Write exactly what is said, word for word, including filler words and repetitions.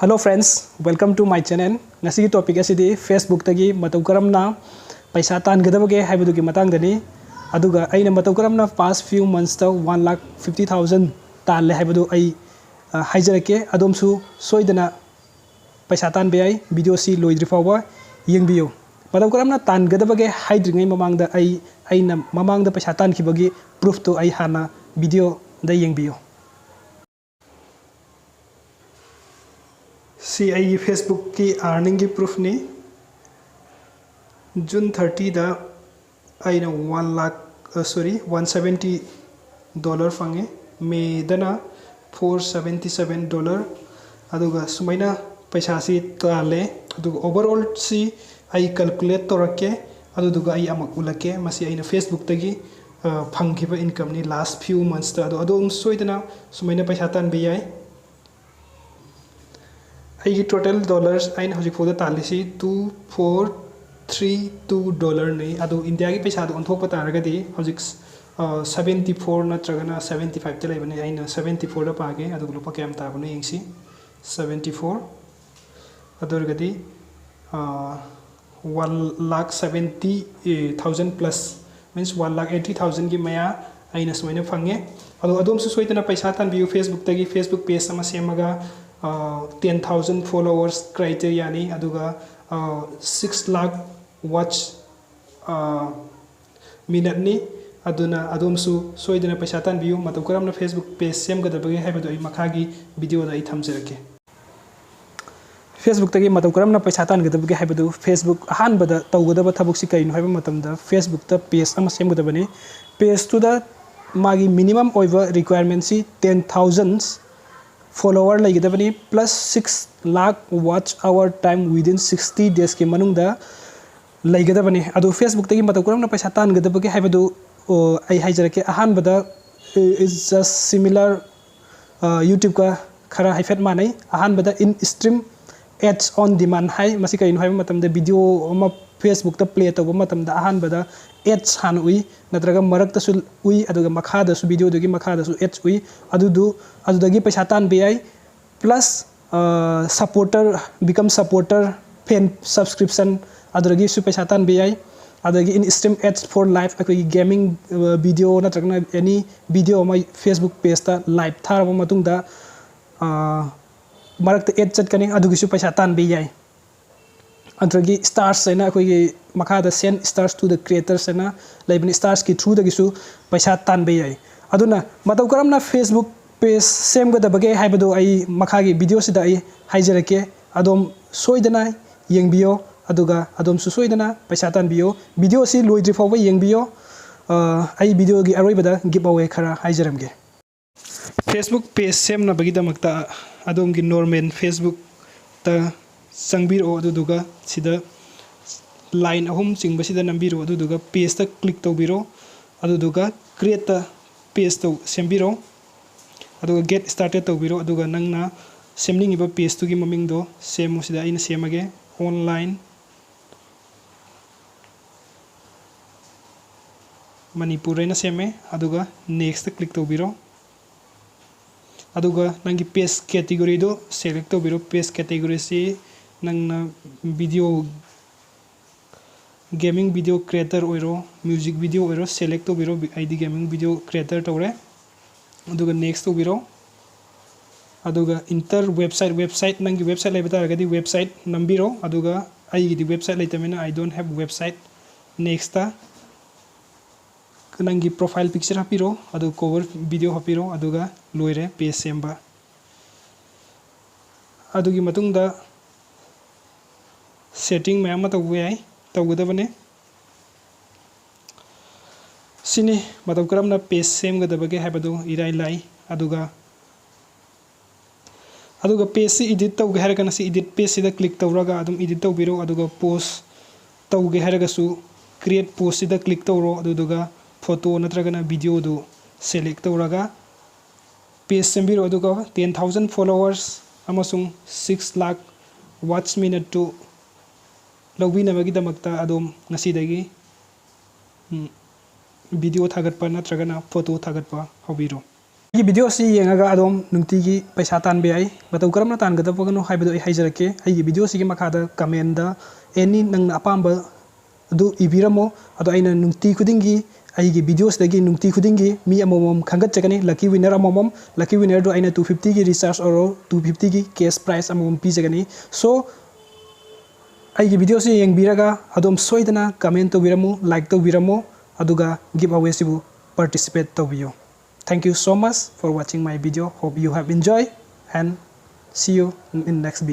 Hello friends, welcome to my channel. ꯉꯁꯤꯒꯤ topic ꯑꯁꯤꯗꯤ Facebookꯇꯒꯤ ꯃꯇꯧ ꯀꯔꯝꯅ ꯄꯩꯁꯥ ꯇꯥꯟꯒꯗꯕꯒꯦ ꯍꯥꯏꯕꯗꯨꯒꯤ ꯃꯇꯥꯡꯗꯅꯤ꯫ ꯑꯗꯨꯒ ꯑꯩꯅ ꯃꯇꯧ ꯀꯔꯝꯅ past few monthsꯇ one lakh fifty thousand ꯇꯥꯜꯂꯦ ꯍꯥꯏꯕꯗꯨ ꯑꯩ, ꯑ, ꯍꯥꯏꯖꯔꯛꯀꯦ꯫ ꯑꯗꯣꯝꯁꯨ ꯁꯣꯏꯗꯅ ꯄꯩꯁꯥ ꯇꯥꯟꯕ ꯌꯥꯏ꯫ Videoꯁꯤ ꯂꯣꯏꯗ꯭ꯔꯤ ꯐꯥꯎꯕ ꯌꯦꯡꯕꯤꯌꯨ꯫ ꯃꯇꯧ ꯀꯔꯝꯅ ꯇꯥꯟꯒꯗꯕꯒꯦ ꯍꯥꯏꯗ꯭ꯔꯤꯉꯩ ꯃꯃꯥꯡꯗ ꯑꯩ, ꯑꯩꯅ ꯃꯃꯥꯡꯗ ꯄꯩꯁꯥ ꯇꯥꯟꯈꯤꯕꯒꯤ proofꯇꯨ ꯑꯩ ꯍꯥꯟꯅ videoꯗ ꯌꯦꯡꯕꯤꯌꯨ꯫ ꯁꯤ ꯑꯩꯒꯤ Facebookꯀꯤ earningꯒꯤ proofꯅꯤ꯫ June thirtyꯗ ꯑꯩꯅ one lakh, ꯑ, sorry, one seventy dollar ꯐꯪꯉꯦ꯫ Mayꯗꯅ four seventy seven dollar꯫ ꯑꯗꯨꯒ ꯁꯨꯃꯥꯏꯅ ꯄꯩꯁꯥꯁꯤ ꯇꯥꯜꯂꯦ꯫ ꯑꯗꯨꯒ overallꯁꯤ ꯑꯩ calculate ꯇꯧꯔꯛꯀꯦ꯫ ꯑꯗꯨꯗꯨꯒ ꯑꯩ ꯑꯃꯨꯛ ꯎꯠꯂꯛꯀꯦ꯫ ꯃꯁꯤ ꯑꯩꯅ Facebookꯇꯒꯤ, ꯑ, ꯐꯪꯈꯤꯕ incomeꯅꯤ last few monthsꯇ꯫ ꯑꯗꯣ ꯑꯗꯣꯝ ꯁꯣꯏꯗꯅ ꯁꯨꯃꯥꯏꯅ ꯄꯩꯁꯥ ꯇꯥꯟꯕ ꯌꯥꯏ꯫ ꯑꯩꯒꯤ total dollars ꯑꯩꯅ ꯍꯧꯖꯤꯛ ꯐꯥꯎꯗ ꯇꯥꯜꯂꯤꯁꯤ two four three two dollarꯅꯤ꯫ ꯑꯗꯨ ꯏꯟꯗꯤꯌꯥꯒꯤ ꯄꯩꯁꯥꯗ ꯑꯣꯟꯊꯣꯛꯄ ꯇꯥꯔꯒꯗꯤ ꯍꯧꯖꯤꯛ, ꯑ, seventy four ꯅꯠꯇ꯭ꯔꯒꯅ seventy fiveꯇ ꯂꯩꯕꯅꯤ꯫ ꯑꯩꯅ seventy fourꯗ ꯄꯥꯒꯦ, ꯑꯗꯨꯒ ꯂꯨꯄꯥ ꯀꯌꯥꯝ ꯇꯥꯕꯅꯣ ꯌꯦꯡꯁꯤ꯫ Seventy four꯫ ꯑꯗꯨ ꯑꯣꯏꯔꯒꯗꯤ, ꯑ, one lakh seventy thousand plus, means one lakh eighty thousandꯒꯤ ꯃꯌꯥ ꯑꯩꯅ ꯁꯨꯃꯥꯏꯅ ꯐꯪꯉꯦ꯫ ꯑꯗꯣ ꯑꯗꯣꯝꯁꯨ ꯁꯣꯏꯗꯅ ꯄꯩꯁꯥ ꯇꯥꯟꯕꯤꯌꯨ꯫ Facebookꯇꯒꯤ Facebook page ꯑꯃ ꯁꯦꯝꯃꯒ, ꯑ, ten thousand followers criteriaꯅꯤ, ꯑꯗꯨꯒ, ꯑ, six lakh watch, ꯑ, minuteꯅꯤ꯫ ꯑꯗꯨꯅ ꯑꯗꯣꯝꯁꯨ ꯁꯣꯏꯗꯅ ꯄꯩꯁꯥ ꯇꯥꯟꯕꯤꯌꯨ꯫ ꯃꯇꯧ ꯀꯔꯝꯅ Facebook page ꯁꯦꯝꯒꯗꯕꯒꯦ ꯍꯥꯏꯕꯗꯨ ꯑꯩ ꯃꯈꯥꯒꯤ videoꯗ ꯑꯩ ꯊꯝꯖꯔꯛꯀꯦ꯫ Facebookꯇꯒꯤ ꯃꯇꯧ ꯀꯔꯝꯅ ꯄꯩꯁꯥ ꯇꯥꯟꯒꯗꯕꯒꯦ ꯍꯥꯏꯕꯗꯨ, Facebook ꯑꯍꯥꯟꯕꯗ ꯇꯧꯒꯗꯕ ꯊꯕꯛꯁꯤ ꯀꯔꯤꯅꯣ ꯍꯥꯏꯕ ꯃꯇꯝꯗ, Facebookꯇ page ꯑꯃ ꯁꯦꯝꯒꯗꯕꯅꯤ꯫ Pageꯇꯨꯗ ꯃꯥꯒꯤ minimum ꯑꯣꯏꯕ requirementꯁꯤ ten thousand follower ꯂꯩꯒꯗꯕꯅꯤ, plus six lakh watch hour time within sixty daysꯀꯤ ꯃꯅꯨꯡꯗ ꯂꯩꯒꯗꯕꯅꯤ꯫ ꯑꯗꯨ Facebookꯇꯒꯤ ꯃꯇꯧ ꯀꯔꯝꯅ ꯄꯩꯁꯥ ꯇꯥꯟꯒꯗꯕꯒꯦ ꯍꯥꯏꯕꯗꯨ, ꯑꯣ, ꯑꯩ ꯍꯥꯏꯖꯔꯛꯀꯦ꯫ ꯑꯍꯥꯟꯕꯗ, is just similar, ꯑ, YouTubeꯀ ꯈꯔ ꯍꯥꯏꯐꯦꯠ ꯃꯥꯟꯅꯩ꯫ ꯑꯍꯥꯟꯕꯗ in stream ads on demand ꯍꯥꯏ꯫ ꯃꯁꯤ ꯀꯔꯤꯅꯣ ꯍꯥꯏꯕ ꯃꯇꯝꯗ, video ꯑꯃ Facebookꯇ play ꯇꯧꯕ ꯃꯇꯝꯗ ꯑꯍꯥꯟꯕꯗ ads ꯍꯥꯟꯅ ꯎꯏ, ꯅꯠꯇ꯭ꯔꯒ ꯃꯔꯛꯇꯁꯨ ꯎꯏ, ꯑꯗꯨꯒ ꯃꯈꯥꯗꯁꯨ, videoꯗꯨꯒꯤ ꯃꯈꯥꯗꯁꯨ ads ꯎꯏ꯫ ꯑꯗꯨꯗꯨ, ꯑꯗꯨꯗꯒꯤ ꯄꯩꯁꯥ ꯇꯥꯟꯕ ꯌꯥꯏ꯫ Plus supporter, become supporter, fan subscription, ꯑꯗꯨꯗꯒꯤꯁꯨ ꯄꯩꯁꯥ ꯇꯥꯟꯕ ꯌꯥꯏ꯫ ꯑꯗꯒꯤ in stream ads for live, ꯑꯩꯈꯣꯏꯒꯤ gaming video ꯅꯠꯇ꯭ꯔꯒꯅ any video ꯑꯃ Facebook pageꯇ live ꯊꯥꯔꯕ ꯃꯇꯨꯡꯗ ꯃꯔꯛꯇ ad ꯆꯠꯀꯅꯤ, ꯑꯗꯨꯒꯤꯁꯨ ꯄꯩꯁꯥ ꯇꯥꯟꯕ ꯌꯥꯏ꯫ ꯑꯗꯨꯗꯒꯤ stars ꯍꯥꯏꯅ ꯑꯩꯈꯣꯏꯒꯤ ꯃꯈꯥꯗ send stars to the creators ꯍꯥꯏꯅ ꯂꯩꯕꯅꯤ, starsꯀꯤ throughꯗꯒꯤꯁꯨ ꯄꯩꯁꯥ ꯇꯥꯟꯕ ꯌꯥꯏ꯫ ꯑꯗꯨꯅ ꯃꯇꯧ ꯀꯔꯝꯅ Facebook page ꯁꯦꯝꯒꯗꯕꯒꯦ ꯍꯥꯏꯕꯗꯨ ꯑꯩ ꯃꯈꯥꯒꯤ videoꯁꯤꯗ ꯑꯩ ꯍꯥꯏꯖꯔꯛꯀꯦ꯫ ꯑꯗꯣꯝ ꯁꯣꯏꯗꯅ ꯌꯦꯡꯕꯤꯌꯣ, ꯑꯗꯨꯒ ꯑꯗꯣꯝꯁꯨ ꯁꯣꯏꯗꯅ ꯄꯩꯁꯥ ꯇꯥꯟꯕꯤꯌꯣ꯫ Videoꯁꯤ ꯂꯣꯏꯗ꯭ꯔꯤ ꯐꯥꯎꯕ ꯌꯦꯡꯕꯤꯌꯣ꯫ ꯑꯩ videoꯒꯤ ꯑꯔꯣꯏꯕꯗ giveaway ꯈꯔ ꯍꯥꯏꯖꯔꯝꯒꯦ꯫ Facebook page ꯁꯦꯝꯅꯕꯒꯤꯗꯃꯛꯇ ꯑꯗꯣꯝꯒꯤ normal Facebookꯇ ꯆꯪꯕꯤꯔꯛꯑꯣ, ꯑꯗꯨꯗꯨꯒ ꯁꯤꯗ line ꯑꯍꯨꯝ ꯆꯤꯡꯕꯁꯤꯗ ꯅꯝꯕꯤꯔꯣ, ꯑꯗꯨꯗꯨꯒ pageꯇ click ꯇꯧꯕꯤꯔꯣ, ꯑꯗꯨꯗꯨꯒ createꯇ page ꯇꯧ ꯁꯦꯝꯕꯤꯔꯣ, ꯑꯗꯨꯒ get started ꯇꯧꯕꯤꯔꯣ꯫ ꯑꯗꯨꯒ ꯅꯪꯅ ꯁꯦꯝꯅꯤꯡꯉꯤꯕ pageꯇꯨꯒꯤ ꯃꯃꯤꯡꯗꯣ ꯁꯦꯝꯃꯨ꯫ ꯁꯤꯗ ꯑꯩꯅ ꯁꯦꯝꯃꯒꯦ, online ꯃꯅꯤꯄꯨꯔ ꯍꯥꯏꯅ ꯁꯦꯝꯃꯦ, ꯑꯗꯨꯒ nextꯇ click ꯇꯧꯕꯤꯔꯣ꯫ ꯑꯗꯨꯒ ꯅꯪꯒꯤ page categoryꯗꯣ select ꯇꯧꯕꯤꯔꯣ꯫ Page categoryꯁꯤ ꯅꯪꯅ video, gaming video creator ꯑꯣꯏꯔꯣ, music video ꯑꯣꯏꯔꯣ, select ꯇꯧꯕꯤꯔꯣ꯫ ꯑꯩꯗꯤ gaming video creator ꯇꯧꯔꯦ꯫ ꯑꯗꯨꯒ next ꯇꯧꯕꯤꯔꯣ꯫ ꯑꯗꯨꯒ enter website, website, ꯅꯪꯒꯤ website ꯂꯩꯕ ꯇꯥꯔꯒꯗꯤ website ꯅꯝꯕꯤꯔꯣ꯫ ꯑꯗꯨꯒ ꯑꯩꯒꯤꯗꯤ website ꯂꯩꯇꯕꯅꯤꯅ I don't have website꯫ Nextꯇ ꯅꯪꯒꯤ profile picture ꯍꯥꯞꯄꯤꯔꯣ, ꯑꯗꯨꯒ cover video ꯍꯥꯞꯄꯤꯔꯣ, ꯑꯗꯨꯒ ꯂꯣꯏꯔꯦ page ꯁꯦꯝꯕ꯫ ꯑꯗꯨꯒꯤ ꯃꯇꯨꯡꯗ setting ꯃꯌꯥꯝ ꯑꯃ ꯇꯧꯕ ꯌꯥꯏ, ꯇꯧꯒꯗꯕꯅꯤ꯫ ꯁꯤꯅꯤ ꯃꯇꯧ ꯀꯔꯝꯅ page ꯁꯦꯝꯒꯗꯕꯒꯦ ꯍꯥꯏꯕꯗꯨ ꯏꯔꯥꯏ ꯂꯥꯏ꯫ ꯑꯗꯨꯒ, ꯑꯗꯨꯒ pageꯁꯤ edit ꯇꯧꯒꯦ ꯍꯥꯏꯔꯒꯅ ꯁꯤ edit pageꯁꯤꯗ click ꯇꯧꯔꯒ ꯑꯗꯨꯝ edit ꯇꯧꯕꯤꯔꯣ꯫ ꯑꯗꯨꯒ post ꯇꯧꯒꯦ ꯍꯥꯏꯔꯒꯁꯨ create postꯁꯤꯗ click ꯇꯧꯔꯣ꯫ ꯑꯗꯨꯗꯨꯒ photo ꯅꯠꯇ꯭ꯔꯒꯅ videoꯗꯨ select ꯇꯧꯔꯒ page ꯁꯦꯝꯕꯤꯔꯣ꯫ ꯑꯗꯨꯒ ten thousand followers ꯑꯃꯁꯨꯡ six lakh watch minuteꯇꯨ ꯂꯧꯕꯤꯅꯕꯒꯤꯗꯃꯛꯇ ꯑꯗꯣꯝ ꯉꯁꯤꯗꯒꯤ video ꯊꯥꯒꯠꯄ ꯅꯠꯇ꯭ꯔꯒꯅ photo ꯊꯥꯒꯠꯄ ꯍꯧꯕꯤꯔꯣ꯫ ꯑꯩꯒꯤ video ꯑꯁꯤ ꯌꯦꯡꯉꯒ ꯑꯗꯣꯝ ꯅꯨꯡꯇꯤꯒꯤ ꯄꯩꯁꯥ ꯇꯥꯟꯕ ꯌꯥꯏ꯫ ꯃꯇꯧ ꯀꯔꯝꯅ ꯇꯥꯟꯒꯗꯕꯅꯣ ꯍꯥꯏꯕꯗꯨ ꯑꯩ ꯍꯥꯏꯖꯔꯛꯀꯦ꯫ ꯑꯩꯒꯤ video ꯑꯁꯤꯒꯤ ꯃꯈꯥꯗ comment any ꯅꯪꯅ ꯑꯄꯥꯝꯕ ꯑꯗꯨ ꯏꯕꯤꯔꯝꯃꯣ꯫ ꯑꯗꯣ ꯑꯩꯅ ꯅꯨꯡꯇꯤ ꯈꯨꯗꯤꯡꯒꯤ ꯑꯩꯒꯤ video ꯁꯤꯗꯒꯤ ꯅꯨꯡꯇꯤ ꯈꯨꯗꯤꯡꯒꯤ ꯃꯤ ꯑꯃꯃꯝ ꯈꯟꯒꯠꯆꯒꯅꯤ, lucky winner ꯑꯃꯃꯝ꯫ Lucky winner ꯗꯨ ꯑꯩꯅ two fifty ꯒꯤ recharge ꯑꯣꯏꯔꯣ, two fifty ꯒꯤ cash prize ꯑꯃꯃꯝ ꯄꯤꯖꯒꯅꯤ꯫ So ꯑꯩꯒꯤ video ꯁꯤ ꯌꯦꯡꯕꯤꯔꯒ ꯑꯗꯣꯝ ꯁꯣꯏꯗꯅ comment ꯇꯧꯕꯤꯔꯝꯃꯨ, like ꯇꯧꯕꯤꯔꯝꯃꯨ, ꯑꯗꯨꯒ give away ꯁꯤꯕꯨ participate ꯇꯧꯕꯤꯌꯨ꯫ Thank you so much for watching my video. Hope you have enjoyed and see you in next video.